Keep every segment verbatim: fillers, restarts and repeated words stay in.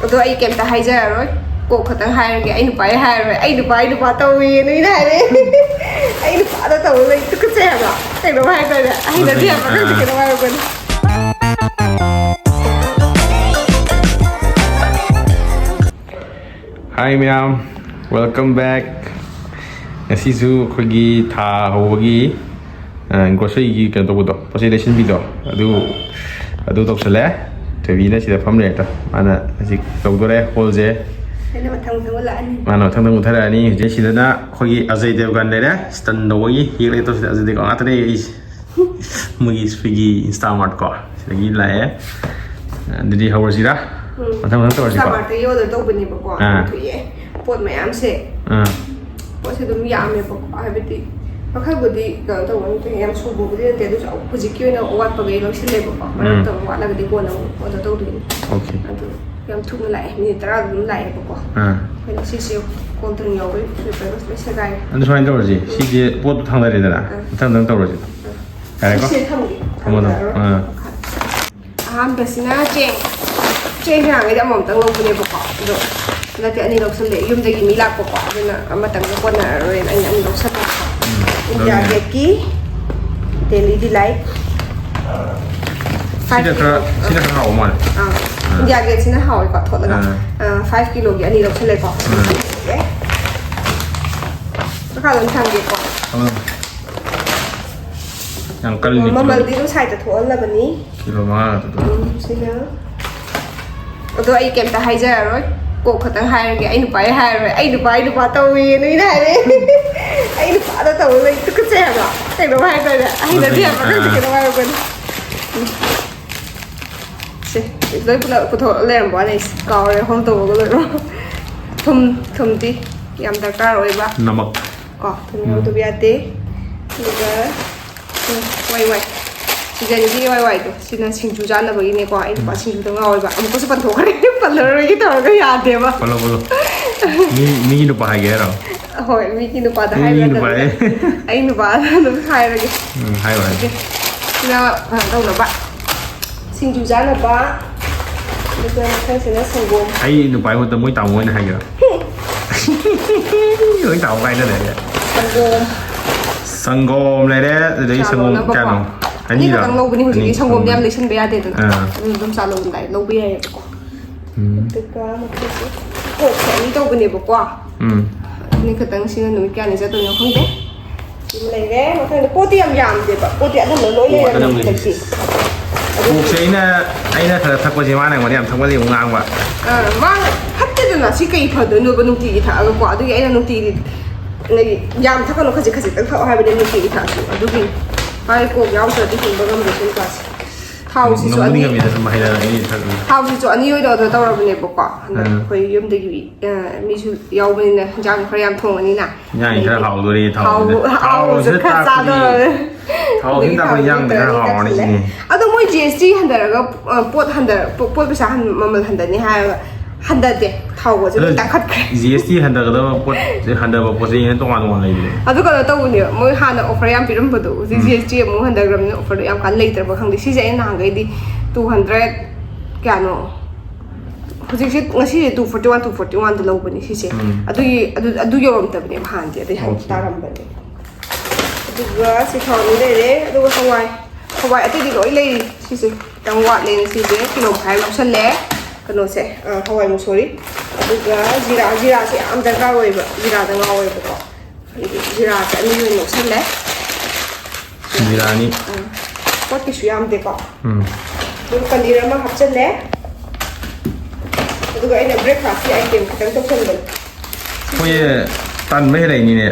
ꯑꯗꯣ ꯑꯩ ꯀꯩꯝꯇ ꯍꯥꯏꯖꯔꯔꯣꯏ꯫ ꯀꯣꯛ ꯈꯛꯇꯪ ꯍꯥꯏꯔꯒꯦ꯫ ꯑꯩ ꯅꯨꯄꯥ ꯑꯩ ꯍꯥꯏꯔꯔꯣꯏ꯫ "ꯑꯩ ꯅꯨꯄꯥ ꯑꯩ ꯅꯨꯄꯥ ꯇꯧꯋꯦ" ꯅꯣꯏꯅ ꯍꯥꯏꯔꯦ꯫ "ꯑꯩ ꯅꯨꯄꯥꯗ ꯇꯧꯕ ꯂꯩ ꯇꯨꯀꯠꯆꯩ" ꯍꯥꯏꯕ꯫ ꯀꯩꯅꯣꯝ ꯍꯥꯏꯇꯥꯔꯦ꯫ ꯍꯩꯅꯗꯦ ꯍꯥꯏꯕ꯫ ꯈꯪꯗꯦ, ꯀꯩꯅꯣꯝ ꯍꯥꯏꯔꯛꯄꯅꯦ꯫ Hi ꯃꯌꯥꯝ, welcome back. ꯉꯁꯤꯁꯨ ꯑꯩꯈꯣꯏꯒꯤ ꯊꯥ ꯍꯧꯕꯒꯤ ꯒ꯭ꯔꯣꯁꯔꯤꯒꯤ ꯀꯩꯅꯣ ꯇꯧꯕꯗꯣ, ꯄꯣꯠ ꯆꯩ ꯂꯩꯁꯤꯟꯕꯤꯗꯣ, ꯑꯗꯨ ꯑꯗꯨ ꯇꯧꯁꯜꯂꯦ꯫ ꯊꯣꯏꯕꯤꯅ ꯁꯤꯗ ꯐꯝ ꯂꯩꯔꯦ꯫ ꯃꯥꯅ ꯍꯧꯖꯤꯛ ꯇꯧꯗꯣꯔꯦ ꯍꯣꯜꯁꯦ꯫ ꯑꯩꯅ ꯃꯊꯪ ꯃꯊꯪ ꯎꯠꯂꯛꯑꯅꯤ꯫ ꯃꯥꯅ ꯃꯊꯪ ꯃꯊꯪ ꯎꯠꯊꯔꯛꯑꯅꯤ꯫ ꯍꯧꯖꯤꯛ ꯁꯤꯗꯅ ꯑꯩꯈꯣꯏꯒꯤ ꯑꯖꯩ ꯗꯦꯕꯒꯟ ꯂꯩꯔꯦ꯫ ꯁ꯭ꯇꯟ ꯇꯧꯕꯒꯤ ꯌꯦꯛꯂꯒꯦ ꯇꯧꯁꯤꯗ꯫ ꯑꯖꯩ ꯗꯦꯕꯒꯟ ꯉꯥꯛꯇꯅꯦ ꯌꯦꯛꯏꯁꯦ꯫ ꯃꯣꯏꯒꯤ ꯁ꯭ꯋꯤꯒꯤ, ꯏꯟꯁꯇꯥꯃꯥꯔꯠ ꯀꯣ, ꯁꯤꯗꯒꯤ ꯂꯥꯛꯑꯦ꯫ ꯑꯗꯨꯗꯤ ꯍꯧꯔꯁꯤꯔꯥ? ꯎꯝ꯫ ꯃꯊꯪ ꯃꯊꯪ ꯇꯧꯔꯁꯤꯀꯣ꯫ ꯏꯟꯁꯇꯥꯃꯥꯔꯠꯇꯒꯤ ꯑꯣꯔꯗꯔ ꯇꯧꯕꯅꯦꯕꯀꯣ꯫ ꯑꯥ꯫ ꯌꯥꯝ ꯊꯨꯏꯌꯦ꯫ ꯄꯣꯠ ꯃꯌꯥꯝꯁꯦ꯫ ꯑꯥ꯫ ꯄꯣꯠꯁꯦ ꯑꯗꯨꯝ ꯌꯥꯝꯃꯦꯕꯀꯣ, ꯍꯥꯏꯕꯗꯤ ꯃꯈꯜꯕꯨꯗꯤ ꯀꯩꯅꯣ ꯇꯧꯕ ꯅꯠꯇꯦ, ꯌꯥꯝ ꯁꯨꯕꯕꯨꯗꯤ ꯅꯠꯇꯦ, ꯑꯗꯨꯁꯨ ꯍꯧꯖꯤꯛꯀꯤ ꯑꯣꯏꯅ ꯋꯥꯠꯄꯈꯩ ꯂꯧꯁꯤꯜꯂꯦꯕꯀꯣ꯫ ꯎꯝ꯫ ꯃꯔꯛꯇ ꯑꯃꯨꯛ ꯋꯥꯠꯂꯒꯗꯤ ꯀꯣꯟꯅ ꯑꯃꯨꯛ ꯑꯣꯔꯗꯔ ꯇꯧꯗꯣꯏꯅꯤ꯫ ꯑꯣꯀꯦ꯫ ꯑꯗꯨ ꯌꯥꯝ ꯊꯨꯅ ꯂꯥꯛꯑꯦ, ꯃꯤꯅꯤꯠ ꯇꯔꯥꯗ ꯑꯗꯨꯝ ꯂꯥꯛꯑꯦꯕꯀꯣ꯫ ꯑꯥ꯫ ꯑꯩꯈꯣꯏꯅ ꯁꯤꯁꯦ ꯀꯣꯜ ꯗ꯭ꯔꯤꯡ ꯌꯥꯎꯕꯩ ꯐ꯭ꯂꯦꯕꯔ ꯂꯣꯏ ꯁꯦꯒꯥꯏꯔꯦ꯫ ꯑꯗꯨ ꯁꯨꯃꯥꯏꯅ ꯇꯧꯔꯁꯤ, ꯁꯤꯁꯦ ꯄꯣꯠꯇꯣ ꯊꯥꯡꯗꯔꯦꯗꯅ, ꯎꯝ꯫ ꯃꯊꯪ ꯃꯊꯪ ꯇꯧꯔꯁꯤ꯫ ꯌꯥꯔꯦꯀꯣ? ꯁꯤꯁꯦ ꯊꯝꯒꯦ꯫ ꯊꯝꯃꯣ, ꯊꯝꯃꯣ꯫ ꯊꯝꯖꯔꯣꯏ꯫ ꯑꯥ꯫ ꯑꯍꯥꯟꯕꯁꯤꯅ ꯆꯦꯡ꯫ ꯆꯦꯡꯁꯦ ꯅꯍꯥꯟꯈꯩꯗꯤ ꯑꯃꯃꯝꯇꯪ ꯂꯧꯕꯅꯦꯕꯀꯣ, ꯑꯗꯣ ꯍꯟꯗꯛꯇꯤ ꯑꯅꯤ ꯂꯧꯁꯜꯂꯦ꯫ ꯌꯨꯝꯗꯒꯤ ꯃꯤ ꯂꯥꯛꯄꯀꯣ, ꯑꯗꯨꯅ ꯑꯃꯇꯪꯒ ꯀꯣꯟꯅꯔꯔꯣꯏꯅ ꯑꯩꯅ ꯑꯅꯤ ꯂꯧꯁꯜꯂꯦ꯫ ꯎꯝ, ꯏꯟꯗꯤꯌꯥ ꯂꯧꯅꯤꯡꯉꯦ꯫ ꯒꯦꯠꯀꯤ ꯗꯦꯂꯤ ꯗꯤꯂꯥꯏꯠ꯫ ꯁꯤꯅ ꯈꯔ, ꯁꯤꯅ ꯈꯔ ꯍꯥꯎꯕ ꯃꯥꯜꯂꯦ꯫ ꯑꯥ, ꯑꯥ꯫ ꯏꯟꯗꯤꯌꯥ ꯒꯦꯠꯁꯤꯅ ꯍꯥꯎꯋꯦꯀꯣ ꯊꯣꯠꯂꯒ꯫ ꯑꯥ꯫ ꯑꯥ, ꯐꯥꯏꯚ ꯀꯤꯂꯣꯒꯤ ꯑꯅꯤ ꯂꯧꯁꯜꯂꯦꯀꯣ꯫ ꯑꯥ꯫ ꯃꯈꯥ ꯑꯗꯨꯝ ꯊꯝꯒꯦꯀꯣ꯫ ꯑꯥ꯫ ꯌꯥꯝ ꯀꯜꯂꯤ꯫ ꯃꯃꯜꯗꯤ ꯑꯗꯨꯝ ꯁꯥꯏꯠꯇ ꯊꯣꯛꯍꯜꯂꯕꯅꯤ꯫ ꯀꯤꯂꯣ ꯃꯉꯥ ꯉꯥꯛꯇ꯫ ꯎꯝ, ꯁꯤꯅ꯫ ꯑꯗꯣ ꯑꯩ ꯀꯩꯝꯇ ꯍꯥꯏꯖꯔꯔꯣꯏ꯫ ꯀꯣꯛ ꯈꯛꯇꯪ ꯍꯥꯏꯔꯒꯦ꯫ "ꯑꯩ ꯅꯨꯄꯥ ꯑꯩ ꯍꯥꯏꯔꯔꯣꯏ꯫ ꯑꯩ ꯅꯨꯄꯥ ꯑꯩ ꯅꯨꯄꯥ ꯇꯧꯋꯦ" ꯅꯣꯏꯅ ꯍꯥꯏꯔꯦ꯫ "ꯑꯩ ꯅꯨꯄꯥꯗ ꯇꯧꯕ ꯂꯩ ꯇꯨꯀꯠꯆꯩ" ꯍꯥꯏꯕ꯫ ꯀꯩꯅꯣꯝ ꯍꯥꯏꯇꯥꯔꯦ꯫ ꯍꯩꯅꯗꯦ ꯍꯥꯏꯕ꯫ ꯈꯪꯗꯦ, ꯑꯥ꯫ ꯀꯩꯅꯣꯝ ꯍꯥꯏꯔꯛꯄꯅꯤ꯫ ꯎꯝ꯫ ꯁꯦ, ꯂꯣꯏ ꯄꯨꯂꯞ ꯄꯨꯊꯣꯛꯑ ꯂꯩꯔꯝꯕ ꯋꯥꯅꯤ꯫ ꯑꯩꯁꯦ ꯀꯥꯎꯔꯦ ꯍꯣꯜ ꯇꯧꯕꯒ ꯂꯣꯏꯅꯃꯛ꯫ ꯊꯨꯝ, ꯊꯨꯝꯗꯤ ꯌꯥꯝ ꯗꯔꯀꯥꯔ ꯑꯣꯏꯕ꯫ ꯅꯃꯛ꯫ ꯀꯣ, ꯊꯨꯝ ꯎꯝ꯫ ꯌꯥꯎꯗꯕ ꯌꯥꯗꯦ꯫ ꯑꯗꯨꯒ ꯎꯝ, ꯋꯥꯏ ꯋꯥꯏ꯫ ꯁꯤꯖꯟꯒꯤ ꯋꯥꯏ ꯋꯥꯏꯗꯣ, ꯁꯤꯅ ꯁꯤꯡꯖꯨ ꯆꯥꯅꯕꯒꯤꯅꯦꯀꯣ꯫ ꯑꯩ ꯅꯨꯄꯥ ꯎꯝ꯫ ꯁꯤꯡꯖꯨꯗ ꯉꯥꯎꯋꯦꯕ꯫ ꯑꯃꯨꯛꯀꯁꯨ ꯄꯟꯊꯣꯛꯈ꯭ꯔꯦ꯫ ꯄꯜꯂꯔꯣꯏꯒꯦ ꯇꯧꯔꯒ ꯌꯥꯗꯦꯕ꯫ ꯄꯜꯂꯣ, ꯄꯜꯂꯣ꯫ ꯃꯤ, ꯃꯤꯒꯤ ꯅꯨꯄꯥ ꯍꯥꯏꯒꯦ ꯍꯥꯏꯔꯣ? ꯍꯣꯏ, ꯃꯤꯒꯤ ꯅꯨꯄꯥꯗ ꯃꯤꯒꯤ ꯍꯥꯏꯕ ꯅꯨꯄꯥ ꯅꯠꯇꯕꯤꯗ ꯍꯥꯏ꯫ ꯑꯩ ꯅꯨꯄꯥꯗ ꯑꯗꯨꯝ ꯍꯥꯏꯔꯒꯦ꯫ ꯎꯝ, ꯍꯥꯏꯌꯣ, ꯍꯥꯏꯌꯣ꯫ ꯑꯣꯀꯦ꯫ ꯁꯤꯅ ꯀꯩꯅꯣ ꯇꯧꯅꯕ꯫ ꯁꯤꯡꯖꯨ ꯆꯥꯅꯕ ꯑꯗꯨꯒ ꯃꯊꯪꯁꯤꯅ ꯁꯪꯒꯣꯝ꯫ ꯑꯩ ꯅꯨꯄꯥ ꯃꯍꯨꯠꯇ ꯃꯣꯏ ꯇꯥꯃꯣ ꯑꯣꯏꯅ ꯍꯥꯏꯒꯦꯔꯣ? ꯂꯣꯏ ꯇꯥꯃꯣ ꯀꯥꯏꯅ ꯂꯩꯔꯦ꯫ ꯁꯪꯒꯣꯝ꯫ ꯁꯪꯒꯣꯝ ꯂꯩꯔꯦ, ꯑꯗꯨꯗꯒꯤ ꯆꯥ ꯁꯪꯒꯣꯝ ꯂꯣꯟꯅꯕꯀꯣ꯫ ꯀꯌꯥꯅꯣ? ꯑꯅꯤ ꯑꯅꯤꯔ? ꯈꯛꯇꯪ ꯂꯧꯕꯅꯤ ꯍꯧꯖꯤꯛꯇꯤ, ꯑꯅꯤ ꯁꯪꯒꯣꯝꯗꯤ ꯌꯥꯝ ꯁꯪꯒꯣꯝ꯫ ꯂꯩꯁꯟꯕ ꯌꯥꯗꯦꯗꯅ꯫ ꯑꯥ꯫ ꯑꯗꯨ ꯑꯗꯨꯝ ꯆꯥ ꯂꯣꯜꯂꯝꯗꯥꯏꯗ ꯂꯧꯕ ꯌꯥꯏꯌꯦꯕꯀꯣ꯫ ꯎꯝ꯫ ꯑꯗꯨꯒ ꯃꯊꯪꯁꯦ ꯀꯣꯠꯁꯦ ꯑꯅꯤ ꯇꯧꯕꯅꯦꯕꯀꯣ꯫ ꯎꯝ꯫ ꯑꯅꯤ ꯈꯛꯇꯪ, ꯁꯤꯅ ꯅꯨꯃꯤꯠ ꯀꯌꯥꯅꯤ ꯆꯠꯇꯣꯏꯅꯣ ꯈꯪꯗꯦ꯫ ꯁꯤꯃ ꯂꯩꯔꯦ꯫ ꯃꯊꯪꯗ ꯄꯣꯠꯇꯤ ꯌꯥꯝ ꯌꯥꯝꯗꯦꯕ, ꯄꯣꯠꯇꯤ ꯑꯅꯝꯕ ꯂꯣꯏ ꯄꯣꯠ ꯂꯩꯔꯕꯅꯤ ꯑꯅꯝꯕ ꯍꯟꯗꯛꯇꯤ꯫ ꯀꯣꯛꯁꯦ ꯑꯩꯅ ꯑꯩꯅ ꯈꯔ ꯊꯛꯄꯁꯦ ꯃꯥꯅ ꯑꯩꯉꯣꯟꯗ ꯌꯥꯝ ꯊꯛꯃꯜꯂꯤ ꯑꯃꯨꯛ ꯉꯥꯡꯕ꯫ ꯑꯥ, ꯃꯥ ꯐꯠꯇꯦꯗꯅ, ꯁꯤ ꯀꯩ ꯐꯗꯣꯏꯅꯣꯕ ꯅꯨꯡꯇꯤꯒꯤ ꯊꯛꯑꯒꯀꯣ? ꯑꯗꯨꯒꯤ ꯑꯩꯅ ꯅꯨꯡꯇꯤꯒꯤ, ꯅꯪꯒꯤ ꯌꯥꯝ ꯊꯛꯀꯅꯨ, ꯈꯖꯤꯛ ꯈꯖꯤꯛꯇꯪ ꯊꯛꯑꯣ ꯍꯥꯏꯕꯅꯦ ꯅꯨꯡꯇꯤꯒꯤ ꯊꯛꯑꯁꯨ꯫ ꯑꯗꯨꯒꯤ ꯃꯥꯒꯤ ꯀꯣꯛ ꯌꯥꯎꯗ꯭ꯔꯗꯤ ꯍꯤꯡꯕ ꯉꯝꯗꯦ ꯁꯤ ꯅꯨꯄꯥꯁꯦ꯫ ꯊꯥꯎꯁꯤꯁꯨ ꯉꯝꯕꯨꯗꯤ ꯑꯅꯤ, ꯉꯝꯃꯤꯗ ꯁꯨꯝ ꯍꯩꯅꯔꯛꯏꯅꯦ ꯊꯛꯄꯗ꯫ ꯊꯥꯎꯁꯤꯁꯨ ꯑꯅꯤ ꯑꯣꯏꯅ ꯑꯣꯔꯗꯔ ꯇꯧꯔꯕꯅꯦꯕꯀꯣ꯫ ꯍꯟꯗꯛ ꯑꯥ꯫ ꯑꯩꯈꯣꯏ ꯌꯨꯝꯗꯒꯤ, ꯑꯥ, ꯃꯤꯁꯨ ꯌꯥꯎꯕꯅꯤꯅ ꯍꯤꯟꯖꯥꯡ ꯈꯔ ꯌꯥꯝ ꯊꯣꯡꯉꯅꯤꯅ꯫ ꯏꯟꯖꯥꯡꯁꯤ ꯈꯔ ꯍꯥꯎꯗꯣꯔꯤ, ꯊꯥꯎ ꯍꯥꯎ-, ꯊꯥꯎꯁꯦ ꯍꯥꯎꯕꯁꯨ ꯈꯔ ꯊꯥꯛꯄꯗꯤ ꯆꯥꯗꯧꯔꯕꯅꯦ꯫ ꯊꯥꯎ ꯑꯗꯒꯤ ꯍꯦꯟꯇꯥꯛꯄ ꯊꯥꯎ ꯏꯟꯖꯥꯡꯗꯤ ꯈꯔ ꯂꯤꯇꯔ ꯑꯅꯤ ꯍꯥꯎꯔꯅꯤ ꯇꯥꯁꯤꯜꯂꯦ꯫ ꯁꯤꯅꯦ꯫ ꯑꯗꯣ ꯃꯣꯏ ꯖꯤ ꯑꯦꯁ ꯇꯤ ꯍꯟꯊꯔꯒ, ꯑ, ꯄꯣꯠ ꯍꯟꯊꯔ-, ꯄꯣ-, ꯄꯣꯠ ꯄꯩꯁꯥ ꯍꯟ-, ꯃꯃꯜ ꯍꯟꯊꯅꯤ ꯍꯥꯏꯔꯒ ꯍꯟꯊꯗꯦ, ꯊꯥꯎꯒꯁꯦ ꯂꯣꯏ ꯇꯥꯡꯈꯠꯈ꯭ꯔꯦ꯫ ꯖꯤ ꯑꯦꯁ ꯇꯤ ꯍꯟꯊꯒꯗꯕ ꯄꯣꯠꯁꯦ ꯍꯟꯊꯕ ꯄꯣꯠ ꯆꯩ ꯍꯦꯟꯅ ꯇꯣꯉꯥꯟ ꯇꯣꯉꯥꯟ ꯂꯩꯕꯅꯦ꯫ ꯑꯗꯨ ꯀꯩꯅꯣ ꯇꯧꯕꯅꯦꯕ, ꯃꯣꯏ ꯍꯥꯟꯅ ꯑꯣꯐꯔ ꯌꯥꯝ ꯄꯤꯔꯝꯕꯗꯣ ꯍꯧꯖꯤꯛ ꯎꯝ꯫ ꯖꯤ ꯑꯦꯁ ꯇꯤ ꯑꯃꯨꯛ ꯍꯟꯊꯈ꯭ꯔꯕꯅꯤꯅ ꯑꯣꯐꯔꯗꯣ ꯌꯥꯝ ꯀꯟꯅ ꯂꯩꯇ꯭ꯔꯕ ꯈꯪꯗꯦ꯫ ꯁꯤꯁꯦ ꯑꯩꯅ ꯅꯍꯥꯟꯈꯩꯗꯤ ꯇꯨ ꯍꯟꯗ꯭ꯔꯦꯠ ꯀꯌꯥꯅꯣ, ꯍꯧꯖꯤꯛꯁꯦ, ꯉꯁꯤꯁꯦ two forty one, two forty ꯋꯥꯟꯗ ꯂꯧꯕꯅꯦ ꯁꯤꯁꯦ꯫ ꯎꯝ꯫ ꯑꯗꯨꯒꯤ, ꯑꯗꯨ, ꯑꯗꯨ ꯌꯧꯔꯝꯗꯕꯅꯦꯕ ꯍꯥꯟꯅꯗꯤ, ꯑꯗꯩ ꯍꯟꯗꯛ ꯑꯣꯀꯦ꯫ ꯇꯥꯔꯝꯕꯅꯦ꯫ ꯑꯗꯨꯒ ꯁꯤ ꯊꯥꯎ ꯑꯅꯤ ꯂꯩꯔꯦ, ꯑꯗꯨꯒ ꯍꯋꯥꯏ, ꯍꯋꯥꯏ ꯑꯇꯩꯗꯤ ꯂꯣꯏ ꯂꯩꯔꯤ꯫ ꯁꯤꯁꯦ ꯈꯤꯇꯪ ꯋꯥꯠꯂꯦꯅ ꯁꯤꯁꯦ ꯀꯤꯂꯣ ꯃꯈꯥꯏ ꯑꯃ ꯂꯧꯁꯜꯂꯦ꯫ ꯀꯩꯅꯣꯁꯦ, ꯑ, ꯍꯋꯥꯏ ꯃꯨꯁꯣꯔꯤ, ꯑꯗꯨꯒ ꯖꯤꯔꯥ, ꯖꯤꯔꯥꯁꯦ ꯌꯥꯝ ꯗꯔꯀꯥꯔ ꯑꯣꯏꯌꯦꯕ, ꯖꯤꯔꯥꯗ ꯉꯥꯎꯋꯦꯕꯀꯣ꯫ ꯑꯗꯨꯒꯤ ꯖꯤꯔꯥꯁꯦ ꯑꯅꯤ ꯑꯣꯏꯅ ꯂꯧꯁꯜꯂꯦ꯫ ꯖꯤꯔꯥꯅꯤ꯫ ꯑ, ꯄꯣꯠ ꯀꯩꯁꯨ ꯌꯥꯝꯗꯦꯀꯣ꯫ ꯎꯝ꯫ ꯑꯗꯨꯒ ꯄꯅꯤꯔ ꯑꯃ ꯍꯥꯞꯆꯜꯂꯦ꯫ ꯑꯗꯨꯒ ꯑꯩꯅ ꯕ꯭ꯔꯦꯛꯐꯥꯁꯀꯤ ꯑꯥꯏꯇꯦꯝ ꯈꯤꯇꯪ ꯇꯧꯁꯟꯕꯅꯦ꯫ ꯑꯩꯈꯣꯏ ꯇꯟꯕ ꯍꯦꯜꯂꯛꯏꯅꯤꯅꯦ꯫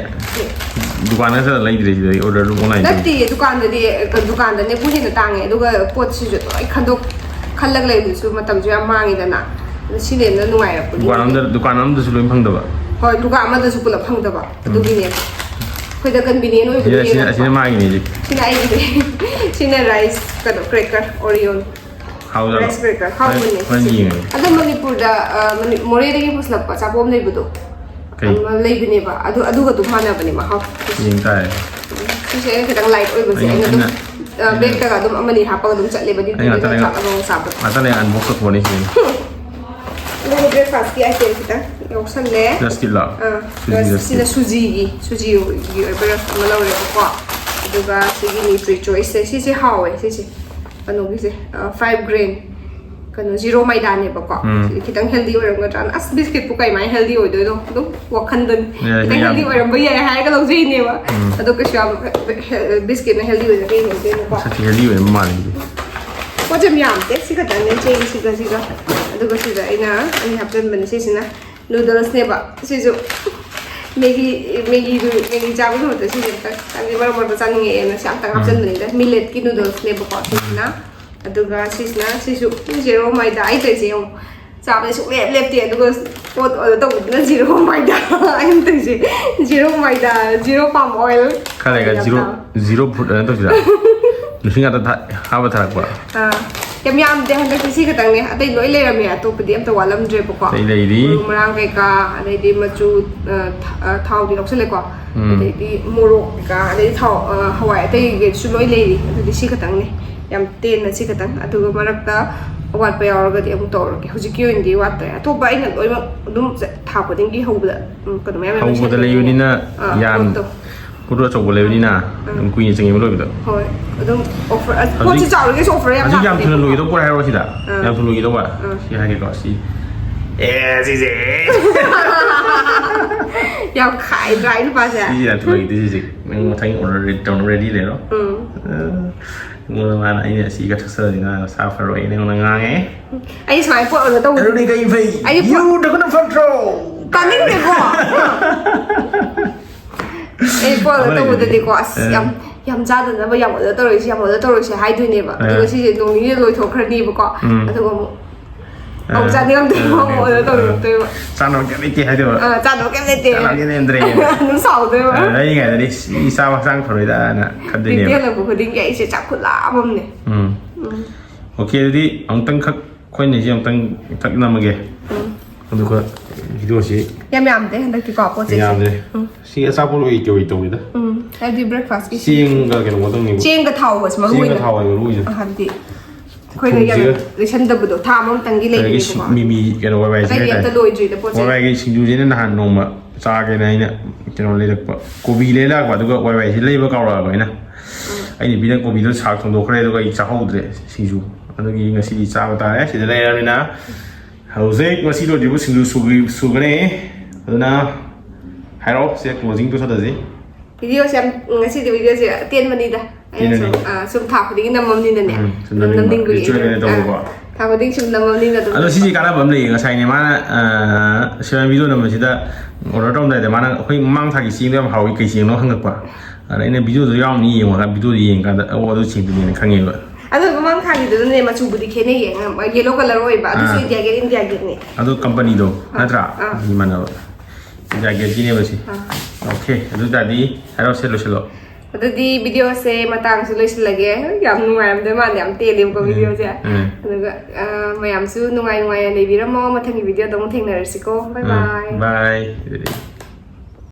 ꯗꯨꯀꯥꯟꯗ ꯆꯠꯂ ꯂꯩꯗ꯭ꯔꯦ, ꯁꯤꯗꯒꯤ ꯑꯣꯔꯗꯔ ꯑꯗꯨꯝ ꯑꯣꯟꯂꯥꯏꯟꯗꯒꯤ꯫ ꯅꯠꯇꯦ, ꯗꯨꯀꯥꯟꯗꯗꯤ, ꯗꯨꯀꯥꯟꯗꯅꯦ ꯄꯨꯡ ꯍꯦꯟꯅ ꯇꯥꯡꯉꯦ, ꯑꯗꯨꯒ ꯄꯣꯠꯁꯤꯁꯨ ꯂꯣꯏ ꯈꯟꯗꯣꯛ-, ꯈꯜꯂꯒ ꯂꯩꯕꯗꯨꯁꯨ ꯃꯇꯝꯁꯨ ꯌꯥꯝ ꯃꯥꯡꯉꯤꯗꯅ꯫ ꯑꯗꯨ ꯁꯤꯅ ꯍꯦꯟꯅ ꯅꯨꯡꯉꯥꯏꯔꯛꯄꯒꯤ꯫ ꯗꯨꯀꯥꯟ ꯑꯃꯗ, ꯗꯨꯀꯥꯟ ꯑꯃꯗꯁꯨ ꯂꯣꯏ ꯐꯪꯗꯕ꯫ ꯍꯣꯏ, ꯗꯨꯀꯥꯟ ꯑꯃꯗꯁꯨ ꯄꯨꯂꯞ ꯐꯪꯗꯕ꯫ ꯑꯗꯨꯒꯤꯅꯦ꯫ ꯑꯩꯈꯣꯏꯗ ꯀꯟꯚꯤꯅꯤꯌꯦꯟ ꯑꯁꯤꯅ, ꯑꯁꯤꯅ, ꯑꯣꯏꯕꯗꯨꯅꯦꯕ꯫ ꯑꯁꯤꯅ ꯃꯥꯒꯤꯅꯦ ꯍꯧꯖꯤꯛ꯫ ꯁꯤꯅ ꯑꯩꯒꯤꯅꯦ꯫ ꯁꯤꯅ ꯔꯥꯏꯁ, ꯀꯩꯅꯣ, ꯀ꯭ꯔꯦꯀꯔ, ꯑꯣꯔꯤꯑꯣꯟ꯫ ꯍꯥꯎꯖꯥꯠꯂꯣ? ꯔꯥꯏꯁ ꯀ꯭ꯔꯦꯀꯔ ꯍꯥꯎꯕꯅꯦ꯫ ꯍꯣꯔꯦꯟ ꯌꯦꯡꯉꯒꯦ꯫ ꯑꯗꯣ ꯃꯅꯤꯄꯨꯔꯗ, ꯑ, ꯃꯅꯤ-, ꯃꯣꯔꯦꯗꯒꯤ ꯄꯨꯁꯤꯜꯂꯛꯄ ꯑꯆꯥꯄꯣꯠ ꯑꯃ ꯂꯩꯕꯗꯣ꯫ ꯀꯩ? ꯑꯃ ꯂꯩꯕꯅꯦꯕ꯫ ꯑꯗꯨ, ꯑꯗꯨꯒ ꯑꯗꯨꯝ ꯃꯥꯟꯅꯕꯅꯦ ꯃꯍꯥꯎ꯫ ꯌꯦꯡ ꯇꯥꯔꯦ꯫ ꯁꯤꯁꯦ ꯑꯩꯅ ꯈꯤꯇꯪ ꯂꯥꯏꯠ ꯑꯣꯏꯕꯁꯦ ꯑꯩꯅ, ꯑꯩꯅ ꯑꯗꯨꯝ ꯑꯩꯅ ꯕꯦꯛꯇꯒ ꯑꯗꯨꯝ ꯑꯃꯅꯤ ꯍꯥꯞꯄꯒ ꯑꯗꯨꯝ ꯆꯠꯂꯦꯕ ꯑꯗꯨꯗꯤ ꯑꯩ ꯉꯥꯛꯇꯅꯦ ꯆꯥꯛ ꯑꯃꯃꯝ ꯆꯥꯕꯗꯣ꯫ ꯉꯥꯛꯇꯅꯦ unbox ꯇꯧꯊꯣꯛꯑꯅꯤ ꯁꯤꯅꯤ꯫ ꯑꯗꯨꯒ breakfastꯀꯤ item ꯈꯤꯇꯪ ꯌꯥꯎꯁꯜꯂꯦ꯫ Biscuitꯂꯣ? ꯑꯥ, Sujiꯒꯤ ꯁꯤꯅ biscuit. ꯁꯨꯖꯤꯒꯤ ꯁꯨꯖꯤꯒꯤ ꯑꯣꯏꯕ rusk ꯑꯃ ꯂꯧꯔꯦꯕꯀꯣ꯫ ꯑꯗꯨꯒ ꯁꯤꯒꯤ Nutri Choiceꯁꯦ ꯁꯤꯁꯦ ꯍꯥꯎꯋꯦ ꯁꯤꯁꯦ꯫ ꯀꯩꯅꯣꯒꯤꯁꯦ five grain ꯀꯩꯅꯣ zero ꯃꯥꯏꯗꯥꯅꯦꯕꯀꯣ꯫ ꯎꯝ꯫ ꯁꯤꯗꯤ ꯈꯤꯇꯪ healthy ꯑꯣꯏꯔꯝꯒꯗ꯭ꯔꯥꯅ ꯑꯁ biscuitꯄꯨ ꯀꯩꯃꯥꯏꯅ healthy ꯑꯣꯏꯗꯣꯏꯅꯣ ꯑꯗꯨꯝ ꯋꯥꯈꯟꯗꯅꯤ꯫ ꯌꯥꯏ, ꯈꯤꯇꯪ ꯌꯥꯝ- healthy ꯑꯣꯏꯔꯝꯕ ꯌꯥꯏ ꯍꯥꯏꯔꯒ ꯂꯧꯖꯩꯅꯦꯕ꯫ ꯎꯝ꯫ ꯑꯗꯣ ꯀꯩꯁꯨ ꯌꯥꯝ biscuitꯅ healthy ꯑꯣꯏꯅ ꯀꯩ ꯑꯣꯏꯗꯣꯏꯅꯣꯀꯣ꯫ ꯃꯁꯛꯇꯤ healthy ꯑꯣꯏꯔꯝꯕ ꯃꯥꯜꯂꯦ ꯑꯗꯨꯗꯤ꯫ ꯄꯣꯠꯁꯦ ꯌꯥꯝ ꯌꯥꯝꯗꯦ ꯁꯤ ꯈꯛꯇꯪꯅꯦ ꯆꯦꯡꯁꯤꯒ ꯁꯤꯒ꯫ ꯑꯗꯨꯒ ꯁꯤꯗ ꯑꯩꯅ ꯑꯅꯤ ꯍꯥꯞꯆꯤꯟꯕꯅꯦ ꯁꯤꯁꯤꯅ noodlesꯅꯦꯕ꯫ ꯁꯤꯁꯨ Maggi Maggiꯗꯨ Maggi ꯆꯥꯕꯒꯤ ꯃꯍꯨꯠꯇ ꯁꯤꯁꯦ ꯑꯝꯇꯪ ꯍꯥꯏꯗꯤ ꯃꯔꯛ ꯃꯔꯛꯇ ꯆꯥꯅꯤꯡꯉꯛꯑꯦꯅ ꯁꯤ ꯑꯝꯇꯪ ꯎꯝ꯫ ꯍꯥꯞꯆꯤꯟꯕꯅꯤꯗ milletꯀꯤ noodlesꯅꯦꯕꯀꯣ ꯁꯤꯁꯤꯅ꯫ ꯑꯗꯨꯒ ꯁꯤꯁꯤꯅ ꯁꯤꯁꯨ zero ꯃꯥꯏꯗꯥ ꯑꯩ ꯇꯧꯔꯤꯁꯦ ꯌꯦꯡꯉꯣ꯫ ꯆꯥꯕꯗꯤ ꯁꯨꯡꯂꯦꯞ ꯂꯦꯞꯇꯦ ꯑꯗꯨꯒ ꯄꯣꯠ order ꯇꯧꯕꯗꯨꯅ zero ꯃꯥꯏꯗꯥ ꯑꯩꯅ ꯇꯧꯔꯤꯁꯦ꯫ Zero ꯃꯥꯏꯗꯥ zero palm oil꯫ ꯈꯔ ꯂꯩꯔꯒ ꯌꯥꯝ zero ꯇꯥꯡ꯫ zero food ꯑꯅ ꯇꯧꯁꯤꯔꯥ? ꯅꯨꯡꯁꯤꯠ ꯉꯥꯛꯇ ꯊꯥ- ꯍꯥꯞꯄ ꯊꯥꯔꯛꯄ꯫ ꯑꯥ, ꯌꯥꯝ ꯌꯥꯝꯗꯦ ꯍꯟꯗꯛꯇꯤ ꯁꯤ ꯈꯛꯇꯪꯅꯦ ꯑꯇꯩ ꯂꯣꯏ ꯂꯩꯔꯝꯃꯦ ꯑꯇꯣꯞꯄꯗꯤ ꯑꯝꯇ ꯋꯥꯠꯂꯝꯗ꯭ꯔꯦꯕꯀꯣ꯫ ꯑꯇꯩ ꯂꯩꯔꯤ꯫ ꯃꯔꯨ ꯃꯔꯥꯡ ꯀꯩꯀꯥ ꯑꯗꯩꯗꯤ ꯃꯆꯨ ꯑ, ꯊ- ꯑ, ꯊꯥꯎꯗꯤ ꯂꯧꯁꯜꯂꯦꯀꯣ꯫ ꯎꯝ꯫ ꯑꯗꯩꯗꯤ ꯃꯣꯔꯣꯛ ꯀꯩꯀꯥ ꯑꯗꯩꯗꯤ ꯊꯥꯎ ꯑ, ꯍꯋꯥꯏ ꯑꯇꯩꯒꯩꯁꯨ ꯂꯣꯏ ꯂꯩꯔꯤ ꯑꯗꯨꯗꯤ ꯁꯤ ꯈꯛꯇꯪꯅꯦ꯫ ꯌꯥꯝ ꯇꯦꯟꯅ ꯁꯤ ꯈꯛꯇꯪ ꯑꯗꯨꯒ ꯃꯔꯛꯇ ꯑꯋꯥꯠꯄ ꯌꯥꯎꯔꯒꯗꯤ ꯑꯃꯨꯛ ꯇꯧꯔꯒꯦ ꯍꯧꯖꯤꯛꯀꯤ ꯑꯣꯏꯅꯗꯤ ꯋꯥꯠꯇ꯭ꯔꯦ ꯑꯇꯣꯞꯄ ꯑꯩꯅ ꯂꯣꯏꯅꯃꯛ ꯑꯗꯨꯝ ꯆ- ꯊꯥ ꯈꯨꯗꯤꯡꯒꯤ ꯍꯧꯕꯗ ꯎꯝ, ꯀꯩꯅꯣ ꯃꯌꯥꯝ ꯃꯌꯥꯝ ꯍꯧꯕꯗ ꯂꯩꯁꯜꯂꯦ꯫ ꯂꯩꯕꯅꯤꯅ ꯑꯥ, ꯌꯥꯝ ꯄꯣꯠꯇꯣ꯫ ꯀꯨꯔꯨ ꯑꯆꯧꯕ ꯂꯩꯕꯅꯤꯅ ꯑꯗꯨꯝ ꯀꯨꯏꯅ ꯆꯪꯉꯦꯕ ꯂꯣꯏꯕꯗ꯫ ꯍꯣꯏ ꯑꯗꯨꯝ offer ꯑ, ꯄꯣꯠꯁꯤ ꯍꯧꯖꯤꯛ- ꯆꯥꯎꯔꯤꯈꯩꯁꯨ offer ꯌꯥꯝ ꯍꯧꯖꯤꯛ ꯌꯥꯝ ꯂꯥꯛꯄꯅꯦ꯫ ꯊꯨꯅ ꯂꯣꯏꯒꯗꯧꯕ ꯄꯣꯠ ꯍꯥꯏꯔꯣ ꯁꯤꯗ꯫ ꯑꯥ꯫ ꯌꯥꯝ ꯊꯨꯅ ꯂꯣꯏꯒꯗꯧꯕ꯫ ꯑꯥ꯫ ꯁꯤ ꯍꯥꯏꯒꯦꯀꯣ ꯁꯤ꯫ ꯑꯦ ꯁꯤꯁꯦ꯫ ꯌꯥꯝ ꯈꯥꯏꯗ꯭ꯔꯥ ꯑꯩ ꯅꯨꯄꯥꯁꯦ꯫ ꯁꯤꯁꯦ ꯌꯥꯝ ꯊꯨꯅ ꯂꯣꯏꯒꯗꯣꯏ ꯁꯤꯁꯦ꯫ ꯅꯪ ꯃꯊꯪ order ꯇꯧꯅ ready ꯂꯩꯔꯣ꯫ ꯎꯝ꯫ ꯑ, ꯑꯩꯉꯣꯟꯗ ꯃꯥꯅ ꯑꯩꯅ ꯁꯤꯒ ꯊꯛꯆꯔꯗꯤ ꯅꯪ ꯅꯁꯥ ꯐꯔꯣꯏ ꯑꯩꯅ ꯑꯩꯉꯣꯟꯗ ꯉꯥꯡꯉꯦ꯫ ꯑꯩ ꯁꯨꯃꯥꯏꯅ ꯄꯣꯠ order ꯇꯧꯕꯗ ꯑꯗꯨꯗꯤ ꯀꯩ ꯐꯩ? ꯑꯩ ꯄꯣꯠ- ꯌꯨ ꯊꯛꯄꯅ ꯐꯠꯇ꯭ꯔꯣ? ꯇꯥꯅꯤꯡꯗꯦꯀꯣ꯫ ꯑꯩ ꯄꯣꯠ order ꯑꯃ ꯂꯩꯕꯅꯦ꯫ ꯇꯧꯕꯗꯗꯤꯀꯣ ꯑꯁ ꯑ꯫ ꯌꯥꯝ ꯌꯥꯝ ꯆꯥꯗꯅꯕ ꯌꯥꯝ order ꯇꯧꯔꯣꯏꯁꯤ ꯌꯥꯝ order ꯇꯧꯔꯣꯏꯁꯤ ꯍꯥꯏꯗꯣꯏꯅꯦꯕ꯫ ꯑ꯫ ꯑꯗꯨꯒ ꯁꯤꯁꯦ ꯅꯣꯡ ꯅꯤꯅꯤ ꯂꯣꯏꯊꯣꯛꯈ꯭ꯔꯅꯤꯕꯀꯣ꯫ ꯎꯝ꯫ ꯑꯗꯨꯒ ꯑꯃꯨꯛ ꯑ, ꯑꯃꯨꯛ ꯆꯥꯅꯤꯡꯉꯝꯗꯦ ꯑ, ꯑꯃꯨꯛ order ꯇꯧꯅꯤꯡꯉꯛꯇꯣꯏꯕ꯫ ꯆꯥꯅꯕ ꯀꯩꯝ ꯂꯩꯇꯦ ꯍꯥꯏꯗꯣꯏꯕ꯫ ꯑ, ꯆꯥꯅꯕ ꯀꯩꯝ ꯂꯩꯇꯦ꯫ ꯆꯥꯅꯕ ꯀꯩꯝ ꯂꯩꯇ꯭ꯔꯦ꯫ ꯑꯗꯨꯝ ꯁꯥꯎꯗꯣꯏꯕ꯫ ꯑ, ꯂꯩꯔꯤꯉꯩꯗꯗꯤ ꯁꯤ ꯆꯥꯕ ꯍꯛꯆꯥꯡ ꯐꯔꯣꯏꯗꯅ ꯕꯤꯛ ꯈꯟꯗꯣꯏꯅꯦꯕ꯫ ꯍꯜꯂꯛꯄ ꯈꯨꯗꯤꯡꯒꯤ ꯑꯩꯁꯦ ꯆꯥꯛ ꯈꯨꯠꯂꯥꯝ ꯑꯃꯅꯦ꯫ ꯎꯝ꯫ ꯎꯝ꯫ Okay ꯑꯗꯨꯗꯤ ꯑꯃꯨꯛꯇꯪ ꯈꯛ ꯑꯩꯈꯣꯏꯅ ꯁꯤ ꯑꯃꯨꯛꯇꯪ ꯊꯛꯅꯝꯃꯒꯦ꯫ ꯎꯝ꯫ ꯑꯗꯨꯒ ꯚꯤꯗꯤꯑꯣꯁꯤ ꯌꯥꯝ ꯌꯥꯝꯗꯦ ꯍꯟꯗꯛꯇꯤꯀꯣ ꯄꯣꯠ ꯆꯩꯁꯦ꯫ ꯌꯥꯝꯗ꯭ꯔꯦ꯫ ꯎꯝ꯫ ꯁꯤ ꯑꯆꯥꯄꯣꯠ ꯑꯣꯏ ꯀꯩ ꯑꯣꯏ ꯇꯧꯋꯤꯗ꯫ ꯎꯝ, ꯍꯥꯏꯗꯤ breakfastꯀꯤ ꯆꯦꯡꯒ ꯀꯩꯅꯣꯒ ꯇꯧꯅꯤꯕ꯫ ꯆꯦꯡꯒ ꯊꯥꯎꯒꯁꯦ ꯃꯔꯨ ꯆꯦꯡꯒ ꯑꯣꯏꯅ꯫ ꯊꯥꯎ ꯑꯣꯏ ꯃꯔꯨ ꯑꯣꯏꯅ꯫ ꯑ, ꯍꯥꯏꯕꯗꯤ ꯑꯩꯈꯣꯏꯅ ꯌꯥꯝ ꯊꯨꯝꯁꯤꯒ꯫ ꯂꯩꯁꯟꯗꯕꯗꯣ ꯊꯥ ꯑꯃꯃꯨꯛꯇꯪꯒꯤ ꯑꯗꯒꯤ ꯂꯩꯕꯅꯦꯕꯀꯣ꯫ ꯃꯤꯃꯤ ꯀꯩꯅꯣ ꯋꯥꯏ ꯋꯥꯏꯁꯦ ꯑꯇꯩꯗꯤ ꯑꯝꯇ ꯍꯥꯏꯇꯥꯔꯦ꯫ ꯂꯣꯏꯗ꯭ꯔꯤꯗ ꯄꯣꯠ ꯆꯩ꯫ ꯋꯥꯏ ꯋꯥꯏꯒꯤ ꯁꯤꯡꯖꯨꯁꯤꯅ ꯅꯍꯥꯟ ꯅꯣꯡꯃ ꯆꯥꯒꯦꯅ ꯑꯩꯅ ꯀꯩꯅꯣ ꯂꯩꯔꯛꯄ꯫ ꯀꯣꯕꯤ ꯂꯩꯔꯛꯄ ꯑꯗꯨꯒ ꯋꯥꯏ ꯋꯥꯏꯁꯤ ꯂꯩꯕ ꯀꯥꯎꯔꯛꯑꯕ ꯑꯩꯅ꯫ ꯑꯩ ꯅꯨꯄꯤꯅ ꯀꯣꯕꯤꯗꯣ ꯁꯥꯛ ꯊꯣꯡꯗꯣꯛꯈ꯭ꯔꯦ ꯑꯗꯨꯒ ꯑꯩ ꯆꯥꯍꯧꯗ꯭ꯔꯦ ꯁꯤꯡꯖꯨ꯫ ꯑꯗꯨꯒꯤ ꯉꯁꯤꯗꯤ ꯆꯥꯕ ꯇꯥꯔꯦ ꯁꯤꯗ ꯂꯩꯔꯕꯅꯤꯅ꯫ ꯍꯧꯖꯤꯛ ꯉꯁꯤ ꯂꯣꯏꯗ꯭ꯔꯤꯕ ꯁꯤꯡꯖꯨ ꯁꯨꯒꯤ-, ꯁꯨꯒꯅꯤ꯫ ꯑꯗꯨꯅ ꯍꯥꯏꯔꯛꯑꯣ ꯁꯦ closing ꯇꯧꯁꯜꯂꯁꯤ꯫ ꯚꯤꯗꯤꯑꯣꯁꯦ ꯌꯥꯝ, ꯉꯁꯤꯗꯤ ꯚꯤꯗꯤꯑꯣꯁꯦ ꯑꯇꯦꯟꯕꯅꯤꯗ꯫ ꯑꯩꯅ ꯁꯨꯝ, ꯇꯦꯟꯕꯅꯤ꯫ ꯑ, ꯁꯨꯝ ꯊꯥ ꯈꯨꯗꯤꯡꯒꯤ ꯅꯝꯃꯝꯅꯤꯅꯅꯦ꯫ ꯎꯝ, ꯁꯨꯝ ꯑꯗꯨꯝ ꯅꯝꯅꯤꯡꯕ, ꯅꯝꯅꯤꯡꯕꯒꯤ꯫ ꯔꯤꯆꯨꯋꯦꯜ ꯑꯣꯏꯅ ꯇꯧꯕꯀꯣ꯫ ꯑ, ꯊꯥ ꯈꯨꯗꯤꯡ ꯁꯨꯝ ꯅꯝꯃꯝꯅꯤꯅ ꯑꯗꯨꯝ꯫ ꯑꯗꯣ ꯁꯤꯁꯦ ꯀꯥꯟꯅꯕ ꯑꯃ ꯂꯩꯌꯦ꯫ ꯉꯁꯥꯏꯅꯦ ꯃꯥꯅ, ꯑ, ꯁꯤꯔꯝ ꯚꯤꯗꯤꯑꯣ ꯅꯝꯕꯁꯤꯗ order ꯇꯧꯔꯝꯗꯥꯏꯗ ꯃꯥꯅ ꯑꯩꯈꯣꯏ ꯃꯃꯥꯡ ꯊꯥꯒꯤ ꯆꯦꯡꯗꯣ ꯌꯥꯝ ꯍꯥꯎꯏ, ꯀꯩ ꯆꯦꯡꯅꯣ ꯍꯪꯉꯛꯄ꯫ ꯑꯗ ꯑꯩꯅ ꯚꯤꯗꯤꯑꯣꯗꯣ ꯌꯥꯎꯔꯝꯅꯤ ꯌꯦꯡꯉꯣ ꯍꯥꯏ, ꯚꯤꯗꯤꯑꯣꯗꯣ ꯌꯦꯡꯉꯀꯥꯟꯗ ꯑꯣ ꯑꯗꯨ ꯆꯦꯡꯗꯨꯅꯦꯅ ꯈꯪꯉꯦꯕ꯫ ꯑꯗꯣ ꯃꯃꯥꯡ ꯊꯥꯒꯤꯗꯨꯅꯅꯦ ꯃꯆꯨꯕꯨꯗꯤ ꯈꯦꯠꯅꯩꯌꯦ꯫ Yellow colour ꯑꯣꯏꯕ꯫ ꯑꯗꯨꯁꯨ ꯑꯥ꯫ India Gate, India Gateꯅꯦ꯫ ꯑꯗꯣ ꯀꯝꯄꯅꯤꯗꯣ ꯑꯥ, ꯅꯠꯇ꯭ꯔꯥ? ꯑꯥ꯫ ꯃꯥꯟꯅꯕ꯫ India Gateꯀꯤꯅꯦꯕ ꯁꯤ꯫ ꯑꯥ꯫ Okay, ꯑꯗꯨ ꯇꯥꯔꯗꯤ ꯍꯥꯏꯔꯛꯑꯣꯁꯦ, ꯂꯣꯏꯁꯤꯜꯂꯣ꯫ ꯑꯗꯨꯗꯤ ꯚꯤꯗꯤꯑꯣꯁꯦ ꯃꯇꯥꯡꯁꯨ ꯂꯣꯏꯁꯤꯜꯂꯒꯦ꯫ ꯌꯥꯝ ꯅꯨꯡꯉꯥꯏꯔꯝꯗꯣꯏ ꯃꯥꯜꯂꯦ, ꯌꯥꯝ ꯇꯦꯜꯂꯦꯕꯀꯣ ꯎꯝ, ꯚꯤꯗꯤꯑꯣꯁꯦ꯫ ꯎꯝ꯫ ꯑꯗꯨꯒ, ꯑ, ꯃꯌꯥꯝꯁꯨ ꯅꯨꯡꯉꯥꯏ ꯅꯨꯡꯉꯥꯏꯅ ꯂꯩꯕꯤꯔꯝꯃꯣ꯫ ꯃꯊꯪꯒꯤ ꯚꯤꯗꯤꯑꯣꯗ ꯑꯃꯨꯛ ꯊꯦꯡꯅꯔꯁꯤꯀꯣ꯫ Bye ꯎꯝ, bye꯫ Bye꯫